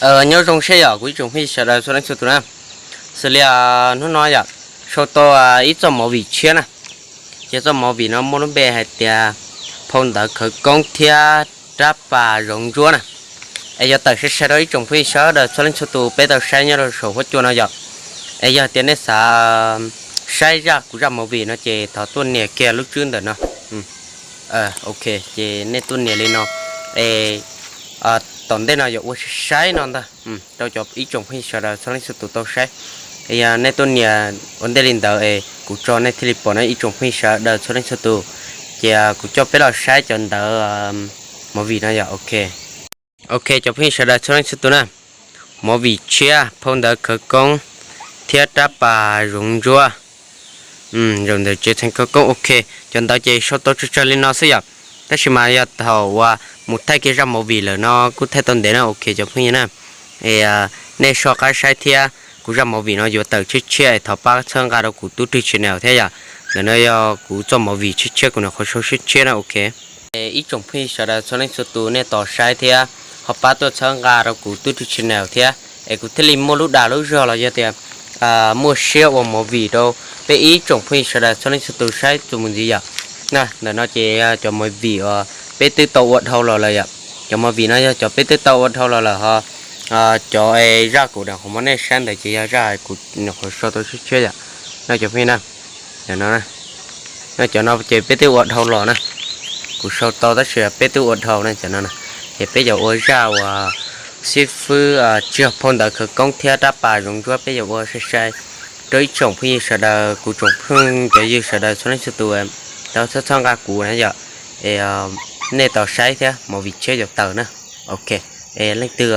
Nyob zoo seb yog kuv ib tsoom phooj ywg sawv daws txhua leej txhua tus na. Xws li hnub no yom, sau tau ib txoj movie tshiab na. Ces txoj movie no muaj lub npe hais tias Phau Ntawv Khawv Koob thiab Rab Pas Zoov Ntsuab na. Es yuav tawm sai sai rau ib tsoom phooj ywg sawv daws txhua leej txhua tus peb tau saib nyob rau saum huab cua no yom. Es yog tias nej xav saib zaj kuv zaj movie no ces thov tuaj nias kiag lub tswb ntawm no. Ok, ces nej tuaj nias li no. Es tom ntej no yuav ua sai sai no ntag rau cov ib tsoom phooj ywg sawv daws txhua leej txhua tus tau saib. Es yog nej tuaj nias ua ntej li ntawd es kuv tso nej thiaj li pom no ib tsoom phooj ywg sawv daws txhua leej txhua tus. Ces kuv coj peb los saib cov ntawv movie no yom. Ok, cov phooj ywg sawv daws txhua leej txhua tus na, movie tshiab Phau Ntawv Khawv Koob thiab Rab Pas Zoov Ntsuab, Zaum Ntawm Tsev Theem Khawv Koob. Ok, cov ntawv ces sau tau tsawg tsawg li no xwb yom. Tab sis mas yog thaum uas mus thaij kiag zaj movie lawm no kuj thaij tau ntev na. Ok cov phooj ywg na, es nej soj qab saib thiab kuv zaj movie no yuav tawm tshiab tshiab es thov pab txhawb nqa rau kuv tub rwg channel thiab yom. Ntawm no yog kuv txoj movie tshiab tshiab kuv nyuam qhuav sau tshiab tshiab na. Ok, es ib tsoom phooj ywg sawv daws txhua leej txhua tus nej tos saib thiab ho pab tuaj txhawb nqa rau kuv tub rwg channel thiab es kuv thiaj li muaj lub dag lub zog los yog tias muaj siab ua movie rau peb ib tsoom phooj ywg sawv daws txhua leej txhua tus saib txuas mus ntxiv yom. Ntawm no ces cov movie uas peb twb tau ua dhau los lawm yom. Cov movie no yog cov peb twb tau ua dhau los lawm ho cov es zaj kuv nyuam qhuav muab nej saib ntawd ces yog zaj kuv nyuam qhuav sau tau tshiab tshiab yom. No cov phooj ywg na, no, no cov no ces peb twb ua dhau los na. Kuv sau tau tab sis peb twb ua dhau na cov no. Ces peb yuav ua zaj uas xib fwb tsis yog Phau Ntawv Khawv Koob thiab Rab Pas Zoov Ntsuab peb yuav ua sai sai rau ib tsoom phooj ywg sawv daws, kuv tsoom phooj cov ywg sawv daws txhua leej txhua tus tau txhawb txhawb nqa kuv na yom. Es nej tos saib thiab movie tshiab yuav tawm na. Ok, es leej twg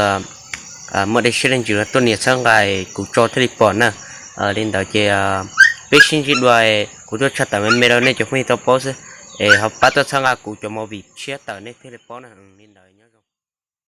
muaj dej siab dej ntsws los tuaj nias txhawb nqa kuv tso thiaj li pom na. Li ntawd ces peb sib ntsib dua, kuv tuaj tshaj tawm me me rau nej cov phooj ywg tau paub xwb. Es ho pab tuaj txhawb nqa kuv cov movie tshiab tawm nej thiaj li paub na. Li ntawd